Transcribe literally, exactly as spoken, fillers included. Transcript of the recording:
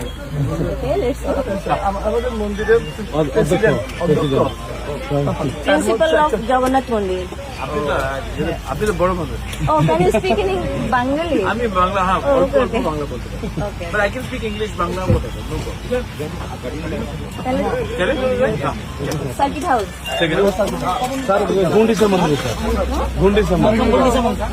Okay, let's go. আম-, আমাদের মন্দিরের অ-, অধ্যক্ষ, প্রেসিডেন্ট, অধ্যক্ষ। President. Principal of Jagannath Mandir. আপনি তো, আপনি তো বড় মানুষ। Oh, can you speak in Eng-, Bangali? আমি বাংলা, হ্যাঁ, Oh, অল্প okay, অল্প okay. বাংলা বলতে পারি। Okay. But I can speak English, Bangla বলতে পারি, no problem। তাহলে চলে? হ্যাঁ। Circuit House। স্যার, গুন্ডিচা মন্দির, স্যার। গুন্ডিচা মন্দির।